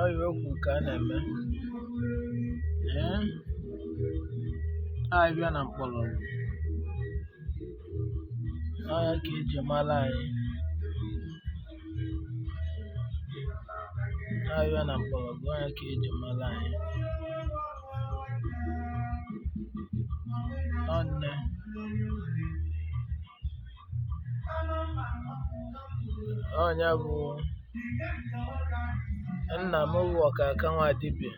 Ọ iwe kwu ka a na-eme. Ee, ahịhịa na mkpọrọgwụ ọ ya ka eji mara anyị. Ahịhịa na mkpọrọgwụ ọ ya ka eji mara anyị. Ọ nne ọnya bụ nna m bụ Ọkaka Nwadibia,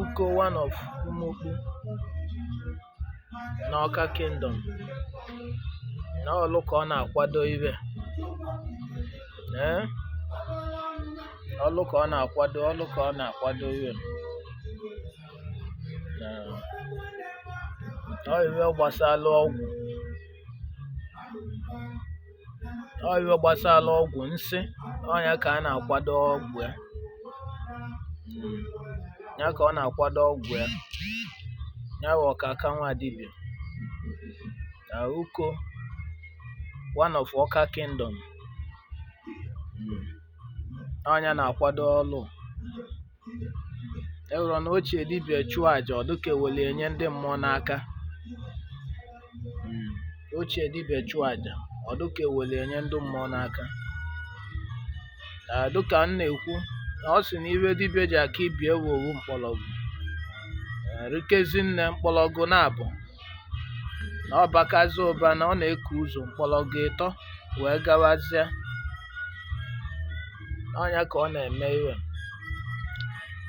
Uko one of Umokpu na Ọka Kingdom. Na ọlụ ka ọ na-akwado ibe. Ee, ọlụ ka ọ na-akwado, ọlụ ka ọ na-akwado ibe. Na ọ iwe gbasara ọgwụ. Ọ iwe gbasara ọgwụ nsị, ọnya ka a na-akwado ọgwụ ya. Ya ka ọ na-akwado ọgwụ ya. Ya bụ Ọkaka Nwadibia. Na Uko one of Ọka Kingdom. Ọnya na-akwado ọlụ. E nwere na ochie dibịa chụọ aja ọ dịka eweli enye ndị mmụọ n'aka. Ochie dibịa chụọ aja ọ dịka eweli enye ndị mmụọ n'aka. Na dịka m na-ekwu na ọ sị na iwe dibịa ji aka ibie ewu owu mkpọrọgwụ. Rikezi nne mkpọrọgwụ na-abụ na ọ bakazi ụba na ọ na-eku ụzọ mkpọrọgwụ ịtọ wee gawazie. Ọnya ka ọ na-eme iwe.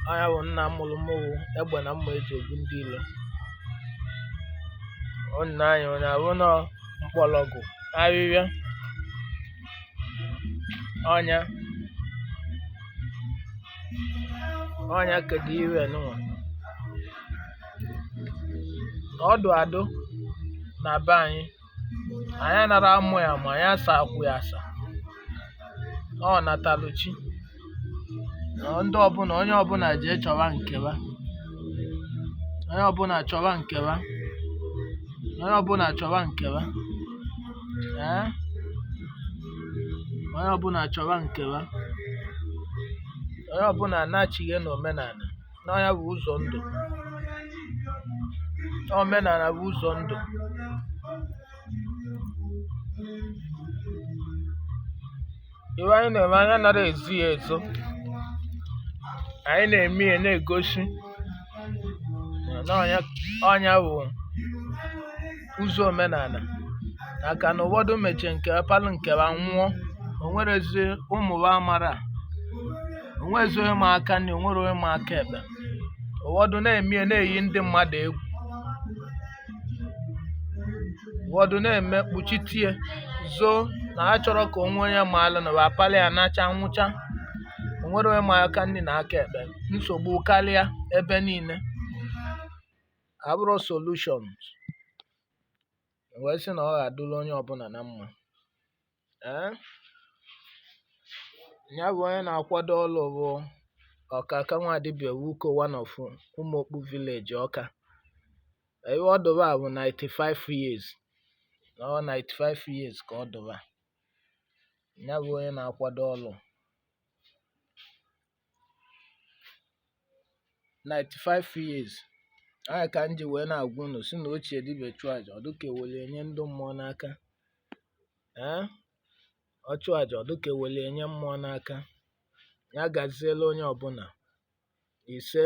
Ọnya bụ nna mụrụ mụ wụ egbe na mma eji egbu ndị ilo. Ọ nna anyị onye abụ nọ mkpọrọgwụ ahịhịa ọnya ọnya kedu iwe nụnwa. Ọdụ adụ na be anyị, anyị anara amụ ya ma anyị asa akwụ ya asa. Ọ natalụ chi. Na ndị ọbụla onye ọbụla jee chọwa nkewa. Onye ọbụla chọwa nkewa. Onye ọbụla chọwa nkewa. Ee? Onye ọbụla chọwa nkewa. Onye ọbụla anachighe n'omenala. Na ya bụ ụzọ ndụ. Omenala bụ ụzọ ndụ. Iwe anyị na-eme anyị anaghị ezo ya ezo. Anyị na-eme ya na-egosi na ọnya ọnya bụ ụzọ omenala. Maka na ụfọdụ mechie nke palụ nke ha nwụọ, o nwerezi ụmụ ha amara. O nwezi onye ma aka nri, o nwere onye ma aka ekpe. Ụfọdụ na-eme ya na-eyi ndị mmadụ egwu. Ụfọdụ na-eme kpuchitie zoo na ha chọrọ ka o nwee onye maalụ na apalị ya nacha nwụcha. O nwere onye ma aka nri na aka ekpe. Nsogbu karịa ebe niile. Abụrọ solutions. Wee sị na ọ ga-adụrụ onye ọbụla na mma. Ee? Ya bụ onye na-akwado ọlụ bụ Ọkaka Nwadibia Uko one of Umokpu Village, Ọka. Iwe ọ dụba bụ 95 years. Ọ 95 years ka ọ dụba. Ya bụ onye na-akwado ọlụ. 95 years. Anya ka m ji wee na-agwa unu sị na ochie dibịa chụọ aja ọ dịka eweli enye ndị mmụọ n'aka. Ee? Ọ chụọ aja ọ dịka eweli enye mmụọ n'aka. Ya gaziela onye ọbụla. Ise.